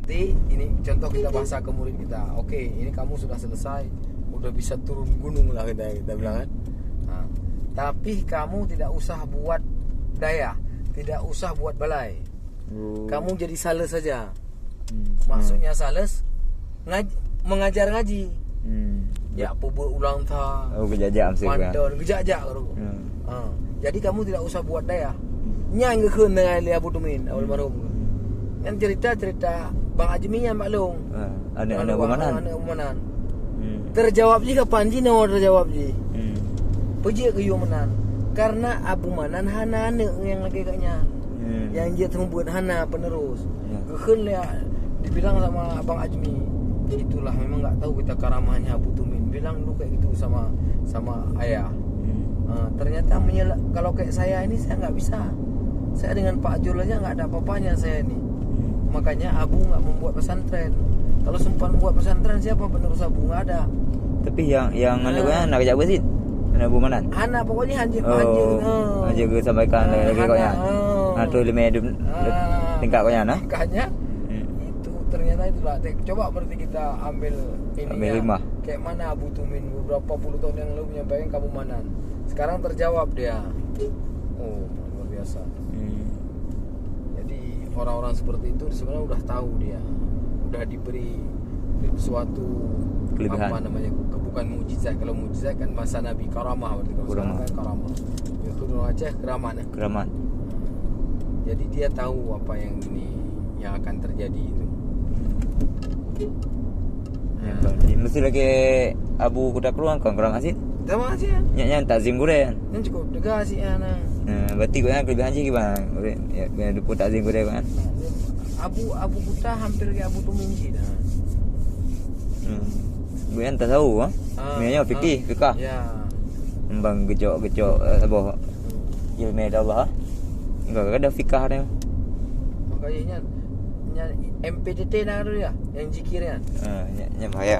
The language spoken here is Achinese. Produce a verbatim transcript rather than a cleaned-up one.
Nanti ini contoh kita bahasa ke murid kita. Oke, ini kamu sudah selesai, udah bisa turun gunung lah kita, kita bilang kan. Ha. Tapi kamu tidak usah buat dayah, tidak usah buat balai. Oh. Kamu jadi sales saja. Hmm. Maksudnya sales ngaj-, mengajar ngaji. Hmm. Ya, peubuet ulang tha. Oh, geujak-jak mesti kan. Panton, geujak-jak baru. Hmm. Ha. Jadi kamu tidak usah buat dayah. Hmm. Nyan geukheun dengan lé Abu Tumin, almarhum. Hmm. Nyan cerita-cerita Bang Ajmi nyan bak lôn. Ha, aneuk, aneuk Abu Manan. Aneuk Abu Manan. Hmm. Terjawab jih kapan jinoe terjawab jih. Hmm. Peujeuet geuyue meunan. Karena Abu Manan hana aneuk nyang lagèe geuh nyan. Hmm. Nyang jeuet seumeubeuet hana penerus. Ya. Geukheun lé, dibilang sama Abang Ajmi, "Itulah memang nggak tahu kita karamahnya Abu Tumin." Bilang dulu kayak gitu sama, sama ayah. Hmm. Ah, ternyata menyela-, kalau kayak saya ini, saya nggak bisa. Saya dengan Pak Jul aja nggak ada apa-apanya saya ini. Hmm. Makanya Abu nggak membuat pesantren. Kalau sempat membuat pesantren, siapa penerus Abu? Nggak ada. Tapi yang, yang aneuk Ah. nyan nak jak beusit. Aneuk Abu Manan. Hana, pokoknya hanya, Oh, hanya, ah. hanya geusampaikan Ah, lagi hana, kau nyan. ah. Nah, tu limit hidup Ah. tingkat kau nyan, nah. Makanya, Hmm. itu ternyata itulah. Te-, coba berarti kita ambil ini Ambil ya. hikmah. Kayak mana Abu Tumin beberapa puluh tahun yang lalu menyampaikan Abu Manan. Sekarang terjawab dia. Oh, luar biasa. Hmm. Jadi, orang-orang seperti itu sebenarnya udah tahu dia, udah diberi suatu, Kelebihan. apa namanya, ke-, bukan mukjizat. Kalau mukjizat kan masa Nabi, karamah berarti. Kalau sekarang Karamah. kan karamah. Itu orang Aceh keramat, eh? Keramat. Jadi, dia tahu apa yang ini, yang akan terjadi itu. Ya, Ah. berarti mesti lagi Abu Kuta Krueng kan kurang asin. Sama asin. Nyan, nyan takzim gurèe kan? Nyan cukup tegas sih, ya, nah. Nah, berarti gobnyan kelebihan cit kiban. Gobnyan, ya, gobnyan dupo takzim gurèe kan? Abu, Abu Kuta hampir kayak Abu Tumin cit, nah. Hmm. Gobnyan tasawuf, ha? Ah, Gobnyan ah. fikih, fiqah. Ya. Nyan ban geucok-geucok, eh, saboh. Hmm. Ilmu Allah, ha? Enggak, kadang fiqah dia. Makanya nyan, nyan M P T T na tu ya, yang zikir kan? Ah, nyan, nyan bahaya.